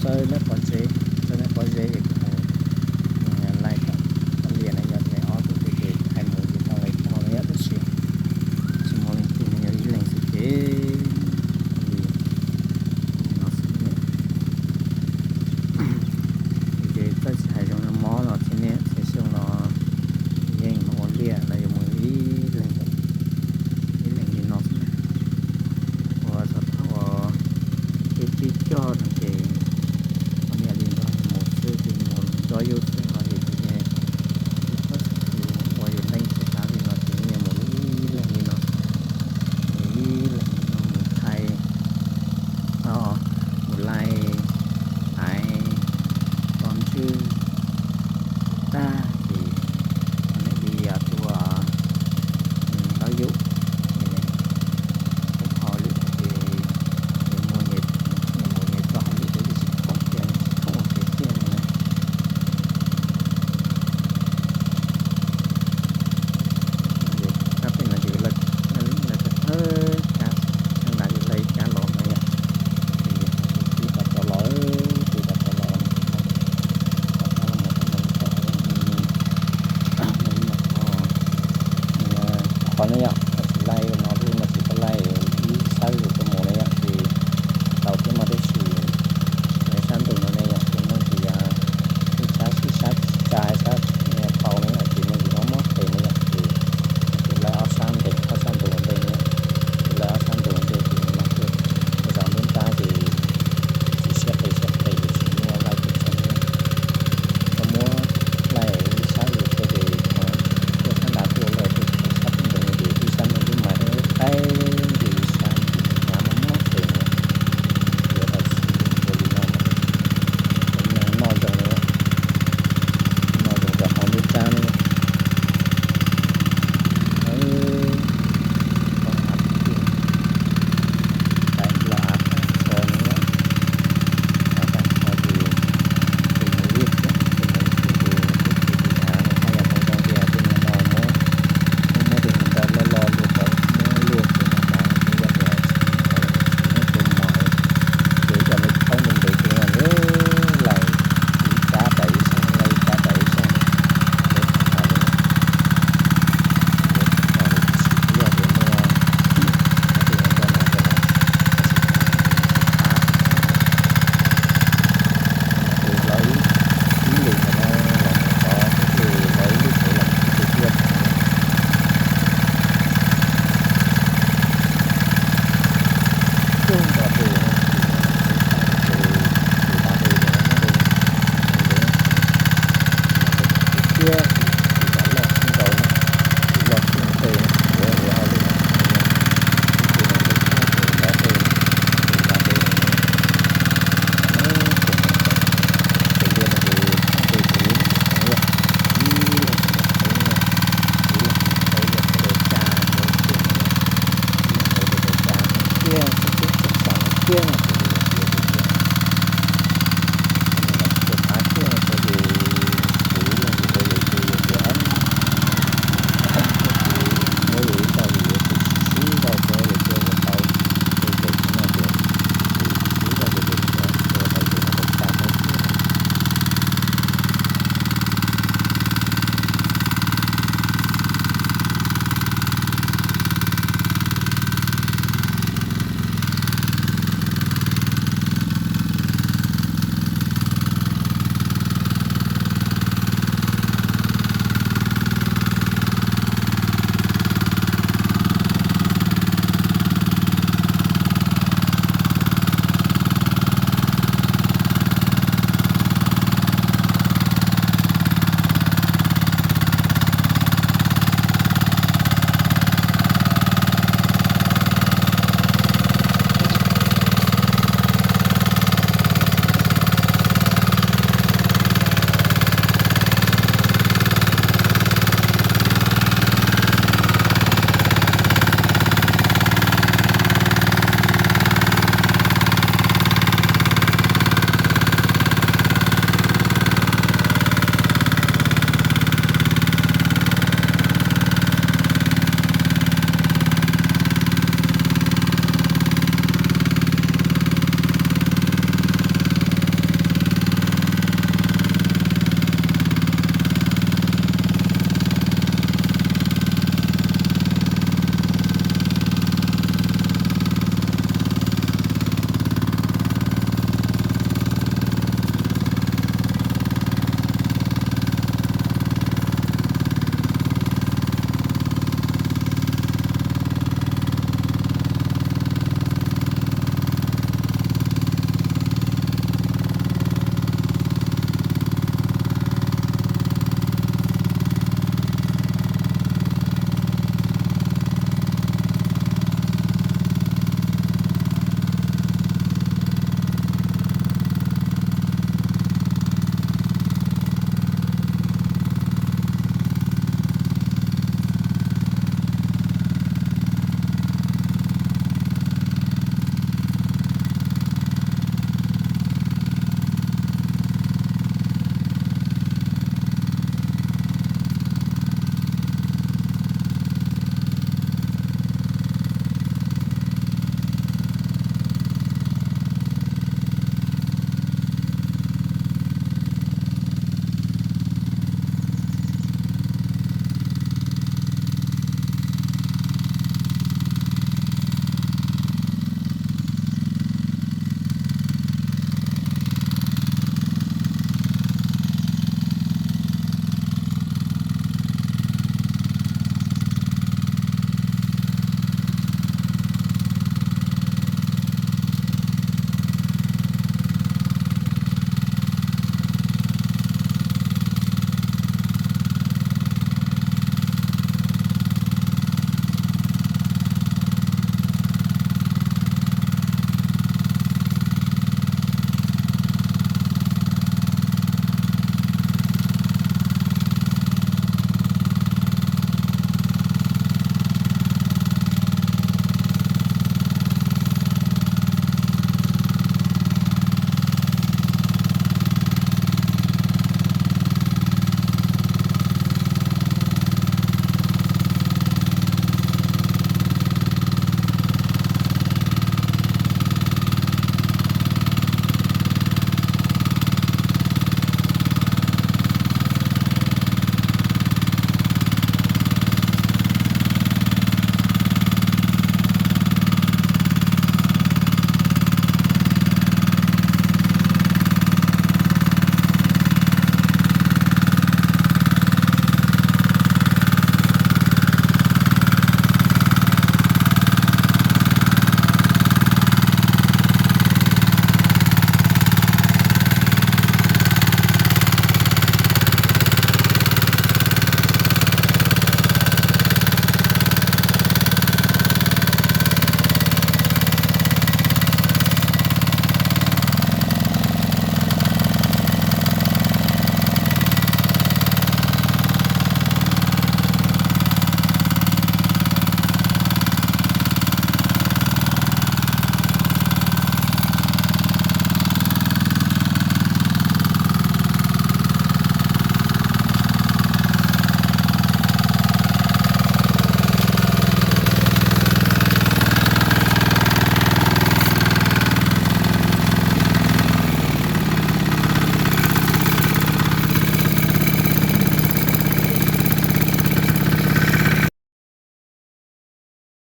Neb pob zeb, neb pob zeb es kuv mus laij tom Liaj na yog tias ob tug twg ces hais mus ces tau lawv tau na yom, tab sis tsis muaj leej twg no, yog ib leeg xwb ces li no xwb. Ces txawj tsis hais zoo mob los txhiaj niaj txhia xyoo no yeej mus ua liaj los yuav mus ib leeg, ib leeg li no xwb na. Ua txog thaum uas twb pib coj no ces ua niam li no mus xwb ces mus nco yus xwb no ces kuv yeej tsis txhob txwm ua yus leej tsis tas li no ces yeej mus ib leeg li no, mus ib leeg li no mus thaiv, mus laij, hais, tos ntswg, tag